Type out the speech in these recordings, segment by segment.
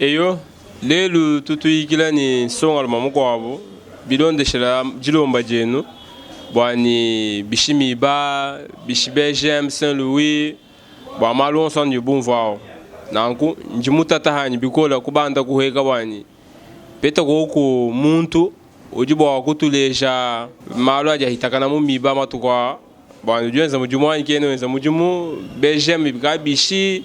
Eyo, lelu tutu tuyikila ne nsongalume mukuabu bilondeshela dilomba dienu bua ne bishi miba, bishi BGM Saint Louis bua malu onso anudi bumvua awu. Nanku ndi mutatahanyi bikola kubanda kuhueka bua ne peta koku muntu udi bua kutuleja malu adi ahitakana mu miba matuku aa. Bua udi wenza mudimu anyi kena wenza mudimu, BGM bikala bishi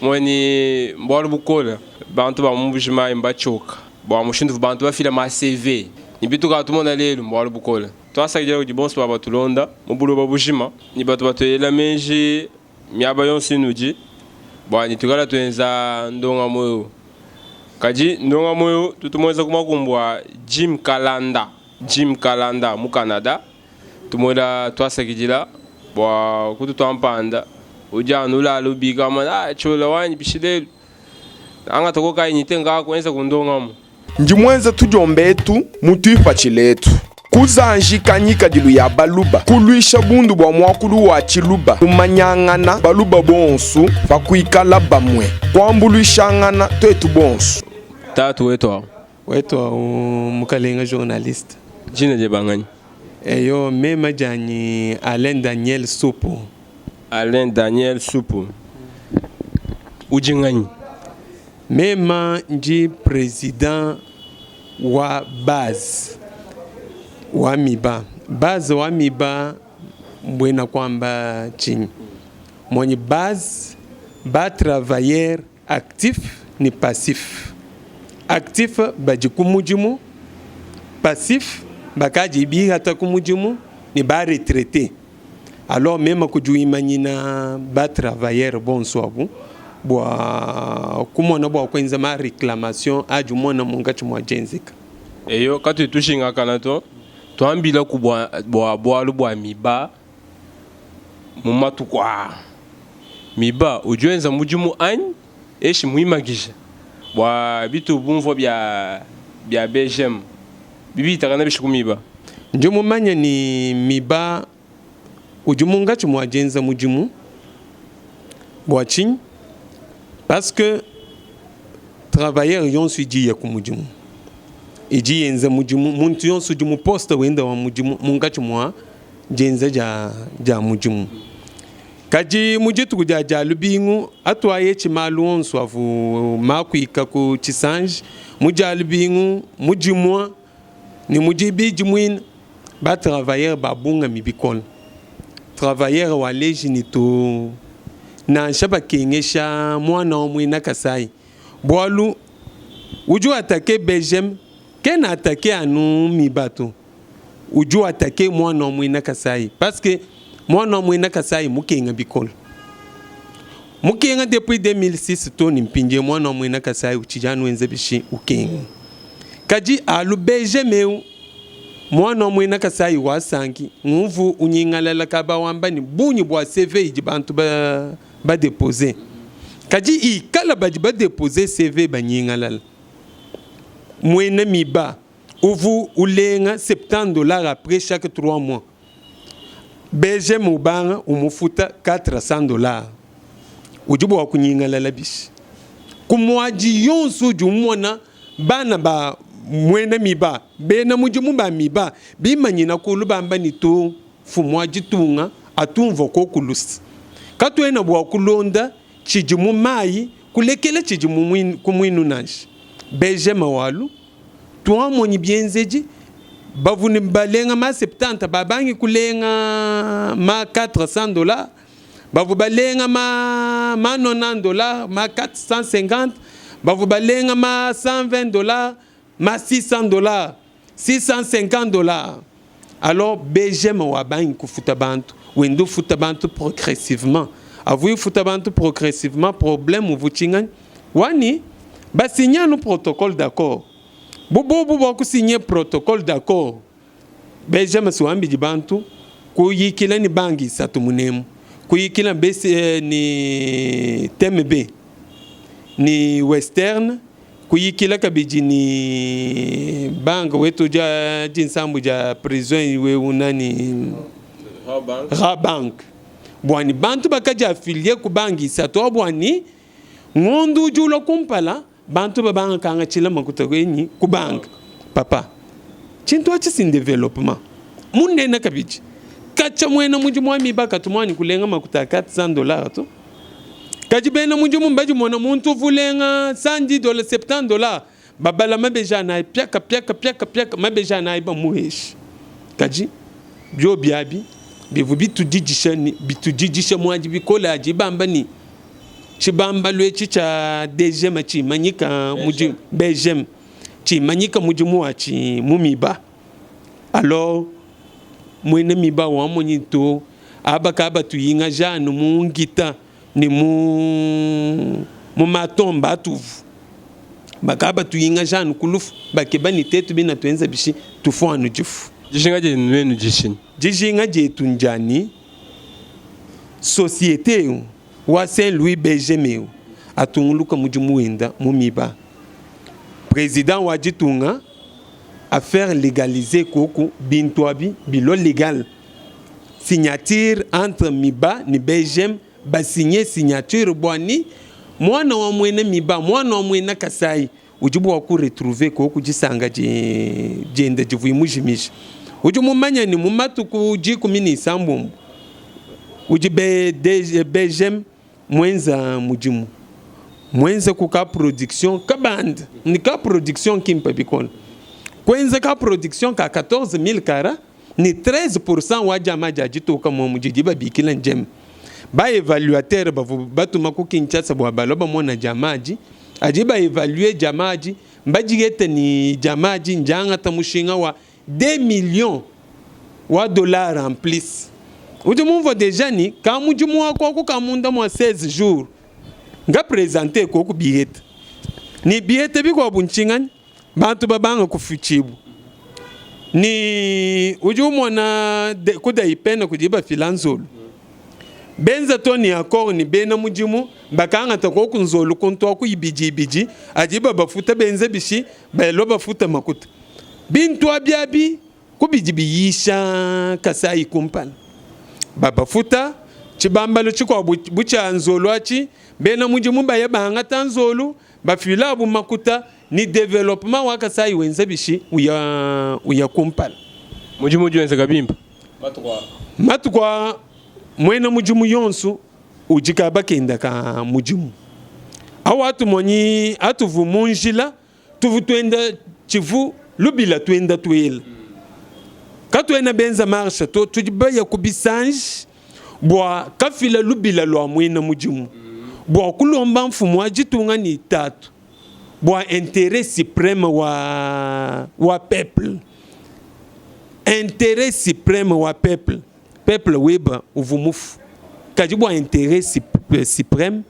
mueni mbualu bukole. Bantu ba mu Mbuji-Mayi mbatshioka bua mushindu uvua bantu bafila ma CV ne bitukadi tumona lelu mbualu bukole. Tuasakidila kudi bonso baba batulonda mu buloba bujima ne batu batuelela meji miaba yonso inudi bua ne tuikala tuenza ndongamu eu. Kadi ndongamu eu tutu muenza ku makumbu a Jim Kalanda, Jim Kalanda mu Canada. Tumuela tuasakidila bua kututua mpanda. Udi anu ulala ubika wamba ah, Ciola wanyi bishi lelu angata ko kayi nyite ngakuenza ku ndongamu. Ndi muenze tudiomba etu mu tuipatshila etu, kuzanjika ngikadilu ya Baluba, kuluisha bundu bua muakulu wa Tshiluba, kumanyangana Baluba bonsu pa kuikala bamue, kuambuluishangana tuetu bonsu. Tatu wetu awu. Wetu awu mukalenga journaliste. Dina dieba nganyi? Eyo mema dianyi Alain Daniel Supu. Alain Daniel Supu udi nganyi? Mema ndi president wa base wa Miba. Base wa Miba mbuena kuamba tshinyi? Monyi base ba travailleurs Actif ne passif. Actif badi ku mudimu, passif bakadi bihata ku mudimu ne ba retraite. Alors mema kudi wimanyina ba travailleurs bonso abu bua kumona bua kuenza ma reclamation adi umona munkatshi mua dienzeka. Eyo, katuyi tujingakana to, tuambilaku bua bua bualu bua miba. Mu matuku aa, Miba udi wenza mudimu anyi eshi muimakija bua bitu bumvua bia bia BGM bibitakana bishi ku Miba? Ndi mumanye ne, Miba udi munkatshi mua dienza mudimu. Bua tshinyi? Parce que travailleur yonso idi iya ku mudimu, idi yenza mudimu, muntu yonso udi mu poste wenda wa mudimu munkatshi mua dienza dia, dia mudimu. Kadi mu dituku dia Dia lubingu atuayetshi malu onso avu makuika ku tshisanji mu Dia lubingu, mu Dimua ne mu Dibidi muine, ba travailleurs babungami bikole. Travailleur waleji ne to nansha bakengesha muana wa muena Kasai bualu udi attaquer BGM kena attaquer anu Miba to. Udi u attaquer muana wa muena Kasai parce que muana wa muena Kasai mukenga bikole. Mukenga depuis 2006 to ne mpindieu muana wa muena Kasai utshidi anu wenza bishi ukenga. Kadi alu BGM eu muana wa muena Kasai wasanki ngumvu unyingalala kaba wamba ne bungi bua CV idi bantu ba ba deposer. Kadi ikala badi ba deposer CV banyingalala muena miba Uvu ulenga 70 dollars après chaque 3 mois. BGM ubanga umufuta 400 dollars. Udi bua kunyingalala bishi? Ku muadi yonso udi umona bana ba muena miba, bena mudimu ba miba bimanyina kulu bamba ne to mfumu wa ditunga atumvua koku luse. Katuena bua kulonda tshidi mu mayi kulekela tshidi ku muinu nansha. BGM walu. Tuamonyi bienzedi, bavua ne balenga ma 70 babangi kulenga ma 400 dollars, bavua balenga ma ma 90 dollars, ma 450, bavua balenga ma 120 dollars, ma 600 dollars, 650 dollars. Alors BGM wabangi kufuta bantu, wenda ufuta bantu progressivement. Avuyi ufuta bantu progressivement, problème uvu tshinganyi? Wani ba signe anu protocole d'accord. Bu bobu bua ku signe protocole d'accord, BGM si wambidi bantu kuyikila ni bangi isatu munemu, kuyikila BC, eh, ni TMB ni Western Kuyikila kabidi ni banque wetu dia dinsambu dia prison iwe nani Rabank bua ni bantu bakadi affilie ku banque isatu awu bua ni ngondu udi ulua kumpala. Bantu babanga kangatshila makuta enyi ku banque. Papa, tshintu atshi si ndevelopema munene kabidi. Katshia muena mudimu wa miba katu muanyi kulenga makuta a 400 dollars to. Kadi bena mudimu mbadimona muntu uvua ulenga 110 dollars, 70 dollars, babala mabeji anayi piaka piaka piaka piaka mabeji anayi bamuhesha. Kadi biobi abi bivua bitudidisha ne bitudidisha muadi bikole adi bamba ne, Tshibambalu etshi tshia DGM tshimanyika mudimu BGM tshimanyika mudimu watshi mu miba. Alors muena miba wamonyi to aba ka batuyingaja anu mu ngita ne mu mu matomba atuvu baka batuyingaja anu ku lufu bakeba ne tetu bina tuenza bishi tufu anu difu. Dijinga dienu nuenu didi Dijinga dietu ndia ne societe eu wa Saint Louis BGM eu atunguluka mudimu wenda mu miba. President wa ditunga a faire legaliser koku bintu abi bilua legal. Signature entre miba ne BGM ba signer signature bua ni muana wa muena miba, muana wa muena Kasai udi bua ku retrouver koku disanka dienda divuyi mujimija. Udi mumanya ni mu matuku dikumi ni isambombo udi BGM muenza mudimu muenza ku ka production kabanda ni ka production kimpa bikola kuenza ka production ka 14000 carats ni 13% wa diama dia ditoka momu didi babikila njeme. Ba evaluateur bavua batuma ku Kinshasa bua balua bamona diama adi, adi ba evaluer diama adi, mbadiete ni diama adi ndiangata mushinga wa 2 millions wa dollars en plus. Udi mumvua deja ni ka mudimu waku aku ka munda mua 16 jours nga presenter koku biheta ni biheta bikuabu ntshinganyi? Bantu babanga kufutshibua ne udi umona ku Daipene kudi bafila nzolu. Benza to ne accord ne bena mudimu bakangata koku nzolu kuntu aku ibidi ibidi adi babafuta benza bishi balua bafuta makuta. Bintu abi abi ku bidi biyisha Kasai kumpala. Babafuta tshibambalu tshikuabu bu tshia nzolu atshi bena mudimu baya bangata nzolu bafila abu makuta Ni development wa Kasai wenza bishi uya uya kumpala. Mudimu udi wenzeka bimpe matuku aa. Matuku aa muena mudimu yonso udi kaba kenda ka mudimu au atumonyi atuvu mu njila tuvu tuenda tshivu lubila tuenda tuela katuena benza marche to tudi baya ku bisanji bua kafila lubila lua muena mudimu bua kulomba mfumu wa ditunga ni tatu bua interet supreme wa wa peuple interet supreme wa peuple peuple weba uvu mufu kadi bua interet supreme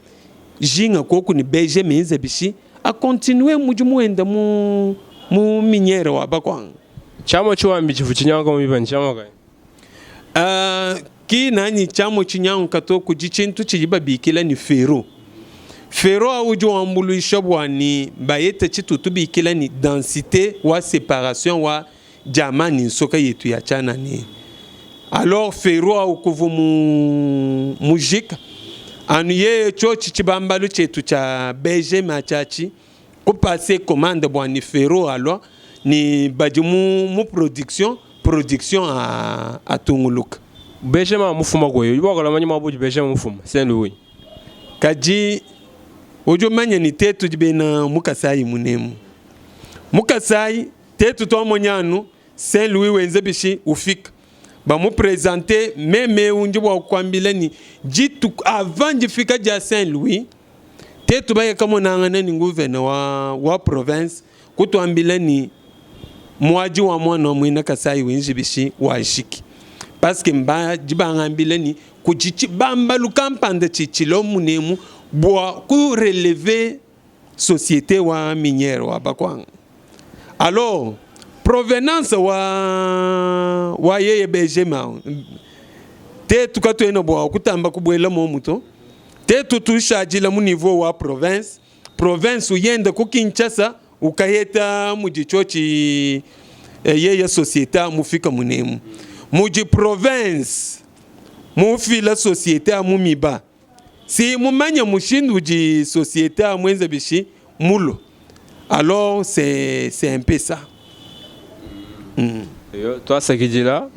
jinga koku ni BG menza bishi a continuer mudimu wenda mu mu miniere wa bakwanga. Tshiamua tshiwambi tshivu tshinyanguka mu miba ntshiamua kayi? Uh, ki nanyi tshiamua tshinyanguka to kudi tshintu tshidi babikila ni ferro. Ferro au udi wambuluisha bua ni bayete tshitu tubikila ni densite wa separation wa diamant ni nsoka yetu ya tshianani. Alors ferro au kuvu mu mujika anu yeye tshiotshi tshibambalu tshietu tshia BGM atshiatshi Ku passer commande bua ni ferro alua ni badi mu, mu production production a, atunguluka. Benjamin mufuma kweyi udi bua kulamanya muaba udi Benjamin mufuma Saint Louis. Kadi udi umanya ni tetu tudi bena mu Kasai munemu. Mu Kasai tetu tuamonya anu Saint Louis wenza bishi ufika bamu presenter meme eu ndi bua kukuambila ni dituku avant difika dia Saint Louis Tetu baya kamonangana ni nguvena wa, wa province kutuambila ni muadi wa muana wa muena Kasai wenji bishi wajiki paske mba dibangambila ni kudi tshibambalu kampanda tshitshilo munemu bua ku relever societe wa miniere wa Bakwanga. Alors provenance wa wa yeye BGM tetu katuena bua kutamba kubuela momu to tetu tushadila mu niveau wa province province uyenda ku Kinshasa ukaheta mudi tshiotshi eh, yeye societe mufika munemu mudi province mufila societe mu miba si mumanya mushindu udi societe muenza bishi mulo. Alors c'est c'est un peu ça. Yo, tuasakidila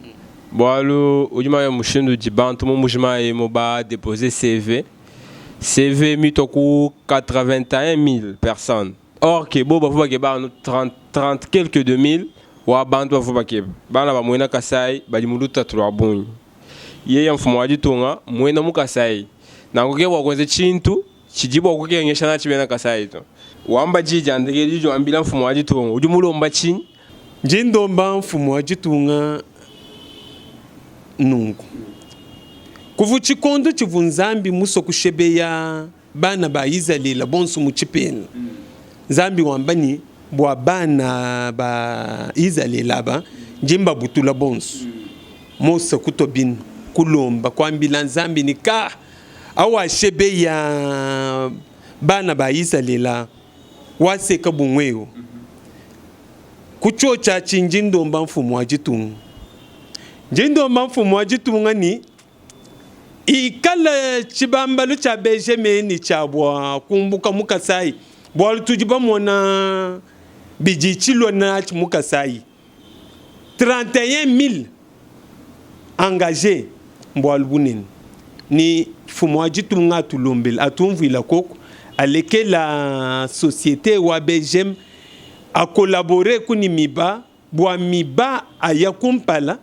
bualu udi manya mushindu udi bantu mu Mbuji-Mayi emu ba deposer CV. CV mitua ku 81000 personnes. Or que bobu bavua bakeba anu 30, 30 quelques de mille wa bantu bavua bakeba. Bana ba muena Kasai badi mu lutatu lua bungi. Yeya mfumu wa ditunga mmuena mu Kasai. Nanku ke bua kuenza tshintu tshidi bua kukengesha natshi bena Kasai to. Wamba diyi dia ndekelu didi wambila mfumu wa ditunga, udi mulomba tshinyi? Ndi ndomba mfumu wa ditunga nunku, kuvua tshikondo tshivua Nzambi musue kushebeya bana ba Izalele bonso mu tshipela. Nzambi wamba ne, Bua bana ba Izalele aba, ndi mbabutula bonso. Mose kutua binu, kulomba, kuambila Nzambi ne, Ka, awashebeya bana ba Izalele waseka bungwewu. Ku tshiotshi atshi ndi ndomba mfumu wa ditunga, ndi ndomba mfumu wa ditunga ne ikale tshibambalu tshia BGM ne tshia bua kumbuka mu Kasai, bualu tudi bamona bidi tshilua natshi mu Kasai. 31000 engages mbualu bunene ne mfumu wa ditunga atulombela atumvuila koku alekela societe wa BGM a collaborer ku ne miba bua miba aya kumpala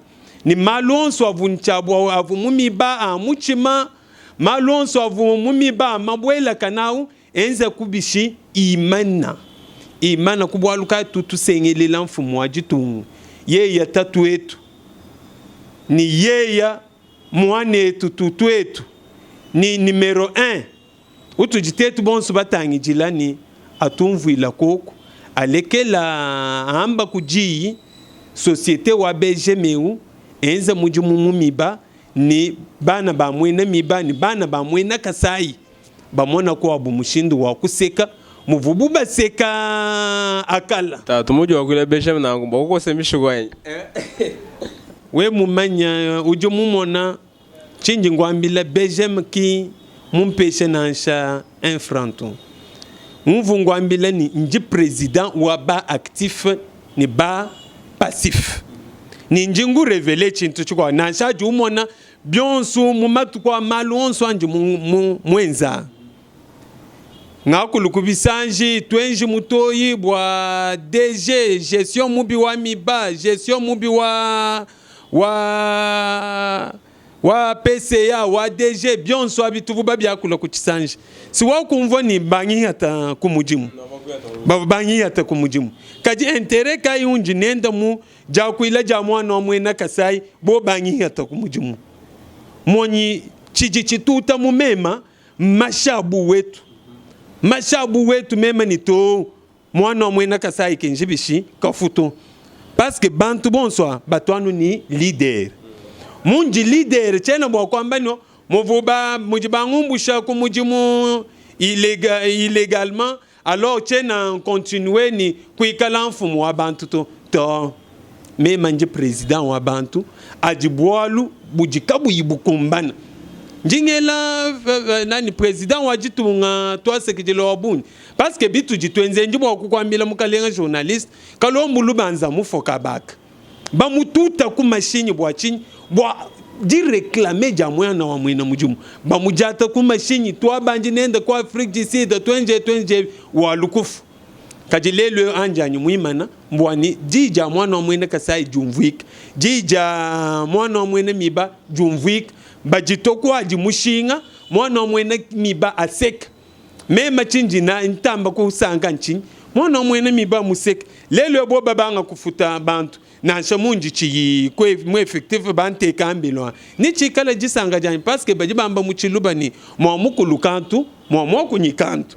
ne malu onso avu ntshiabu avu mu miba a mutshima malu onso avu mu miba a mabuelakana au Enza ku bishi imana imana ku bualu kayi tutusengelela mfumu wa ditunga yeya tatuetu ni yeya muanetu tutuetu ni numero 1 utudi tetu bonso batangidila ni atumvuila koku alekela amba ku diyi societe wa BGMU enza mudimu mu miba ni bana ba muena miba ni bana ba muena Kasai. Bamona kuabu mushindu wa kuseka muvubu baseka akala. Tatu mudi wakuila Benjamin nanku bua kukosa mishiku anyi? We mumanya udi mumona tshindi nguambila Benjamin ki mumpeshe nansha un franc to. Mvua nguambila ni ndi president wa ba actif ne ba passif ne ndi ngurevele tshintu tshikuabu nansha adi umona Bionsu mu matuku a malu onsu andi muenza, ngakulu ku bisanji, tuenji mutoyi bua DG, gestion mubi wa miba, gestion mubi wa wa wa PCA, wa DG, bionsu abi tuvu babiakula ku tshisanji. Si wakumvua ni bangihata ku mudimu, bavua bangihata ku mudimu. Kadi interet kayi undi nenda mu Diakuila dia muana wa muena Kasai bo bangihata ku mudimu. Monyi tshidi tshituta mu mema mmashi a bu wetu. Mashi a bu wetu mema ni too muana wa muena Kasai kenji bishi kafu to. Parce que bantu bonso a batu anu ni leader. Mundi leader tshiena bua kuamba no muvu ba mudi bangumbusha ku mudimu illega, illegalement Alors tshiena ncontinuer ni kuikala mfumu wa bantu to. Too. Mema ndi president wa bantu, adi bualu budi kabuyi bukumbana. Ndi ngela nani president wa ditunga tuasekidila wa bungi parce que bitudi tuenze ndi bua kukuambila mukalenga journaliste Kalombo Lubanza mufoka baka. Bamututa ku mashinyi bua tshinyi? Bua direclamer dia muana wa muena mudimu. Bamudiata ku mashinyi, tuabandi nende ku Afrique du Sud, tuenje tuenje wa lukufu. Kadi lelu eu anji anyi muimana mbua ni di dia muana wa muena Kasai diumvuike, di dia muana wa muena Miba diumvuike, baditua kuadi mushinga, muana wa muena Miba aseka. Mema tshindi na ntamba kusanka ntshinyi? Muana wa muena miba museke. Lelu eu boba banga kufuta bantu nansha mundi tshiyi mu effectif banteka mbelu a ni tshikala disanka dianyi parce que badi bamba mu tshiluba ni mua mukulu kantu mua muakunyi kantu.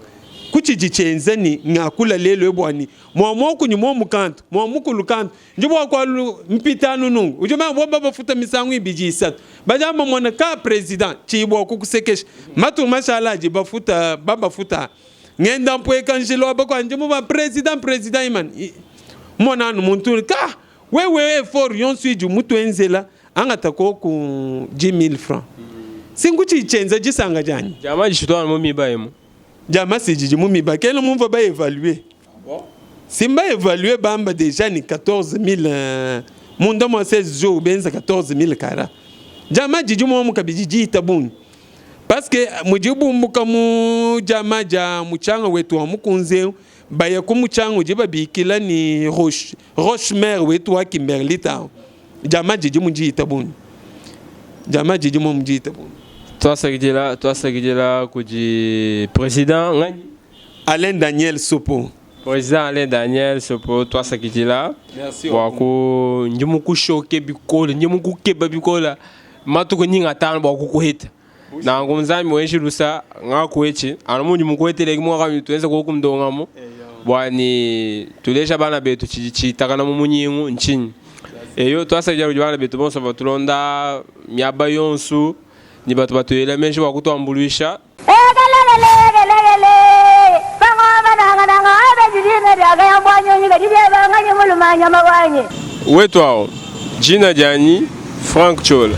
Ku tshidi tshienza ni ngakula lelu eu bua ni mua muakunyi muomu kantu mua mukulu kantu Ndi bua kualu mpita anu nunku. Udi umanya bobu babafuta misangu ibidi isatu. Badi anu bamona ka president tshiyi bua kukusekesha. Matuku mashala adi bafuta babafuta. Ngenda mpueka njila wa bakuabu ndi muba president president imana. Mona anu muntu ka wewe effort yonso idi mutuenzela angata koku 10000 francs. Singu tshiyi tshienza disanga dianyi. Diama dishitwana mu miba emu. Diama si didi mu miba kena mumvua ba evaluer. Simba evaluer bamba deja ni 14000 munda mua 16 jours benza 14000 carats. Diamant didi muomu kabidi diita bungi. Parce que mudi bumbuka mu diamant dia mutshianga wetu wa mukunze eu baya ku mutshianga udi babikila ni roche, roche mère wetu wa Kimberlite au. Diamant didi mu diita bungi. Diamant didi muomu diita bungi. Tuasakidila, tuasakidila kudi president nganyi? Alain Daniel Sopo. President Alain Daniel Sopo, tuasakidila bua ku ndi mukushoke bikole, ndi mukukeba bikole matuku nyinga atanu bua kukuheta. Nanku Nzambi wenshi lusa ngakuetshi anu mundi mukuetele mwaka tuenza koku ndongamu bua ni tuleja bana betu tshidi tshitakana mu munyingu ntshinyi. Eyo tuasakidila kudi bana betu bonso batulonda miaba yonsu ni batu batuela meji bua kutuambuluisha. Wetu awu, jina dianyi Franck Ciola.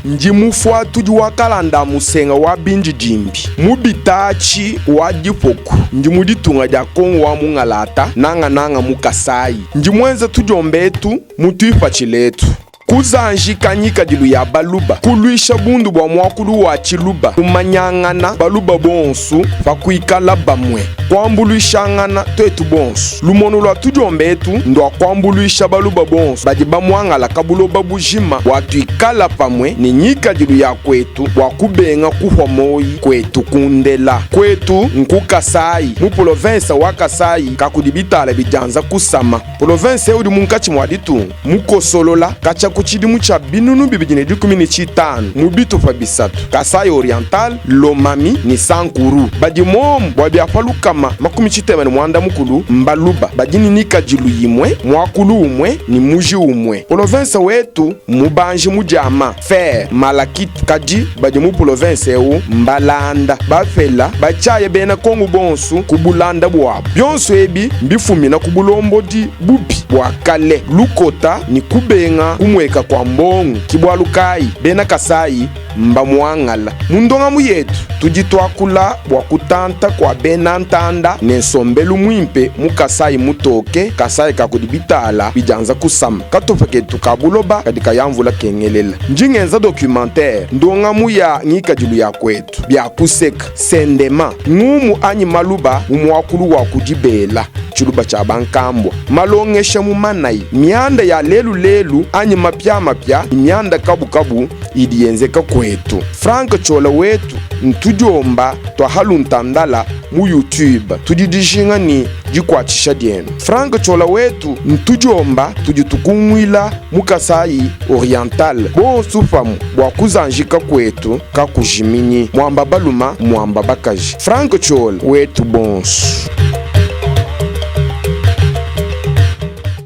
Ndi mufuatudi wa kalanda a musenga wa bindidimbi mu bitaatshi wa dipoku. Ndi mu ditunga dia Kongo wa mungalata, nangananga mu Kasayi. Ndi muenza tudiomba etu mu tuipatshila etu. Kuzanjika ngikadilu ya Baluba, kuluisha bundu bua muakulu wa Tshiluba, kumanyangana Baluba bonsu pa kuikala bamue, kuambuluishangana tuetu bonsu. Lumonu lua tudiomba etu ndua kuambuluisha Baluba bonsu badi bamuangalaka buloba bujima bua tuikala pamue ne ngikadilu ya kuetu bua kubenga kuhua moyi kuetu kundela. Kuetu nku Kasayi, mu polovensa wa Kasayi kakudi bitala bidianza kusama. Polovense eu udi munkatshi mua ditunga, mukosolola katshia ku tshidimu tshia 2015 mu bitupa bisatu, Kasaï-Oriental, Lomami ne Sankuru. Badi muomu bua bia pa 360 mbaluba badi ne ngikadilu imue, muakulu umue ne muji umue. Polovense wetu mmubanji mu diama, fer, malachite, kadi badi mu polovense eu mbalanda, bapela, batshiaya bena Kongo bonsu ku bulanda buabu. Bionso ebi mbifumina ku bulombodi bubi bua kale, lukota ne kubenga kumueka kua mbongo. Ki bualu kayi bena Kasayi mbamuangala. Mu ndongamu yetu tudi tuakula bua kutanta kua bena ntanda ne nsombelu muimpe mu Kasayi mutoke, Kasayi ka kudi bitala bidianza kusama. Katupa ketu ka buloba kadi kaya mvula kengelela. Ndi ngenza documentaire, ndongamu ya ngikadilu ya kuetu, bia kuseka, sendema, ngumu anyi maluba mu muakulu wa ku dibela, tshiluba tshia bankambua, malongesha mu manayi, mianda ya lelu lelu anyi mapiamapia ne mianda kabukabu idi yenzeka kuetu. Franck Ciola wetu ntudiomba tua haluntandala mu YouTube. Tudi dijinga ne dikuatshisha dienu. Franck Ciola wetu ntudiomba tudi tukunguila mu Kasayi Oriental bonsu pamue bua kuzanjika kuetu kakujiminyi. Muamba baluma muamba bakaji. Franck Ciola wetu bonsu.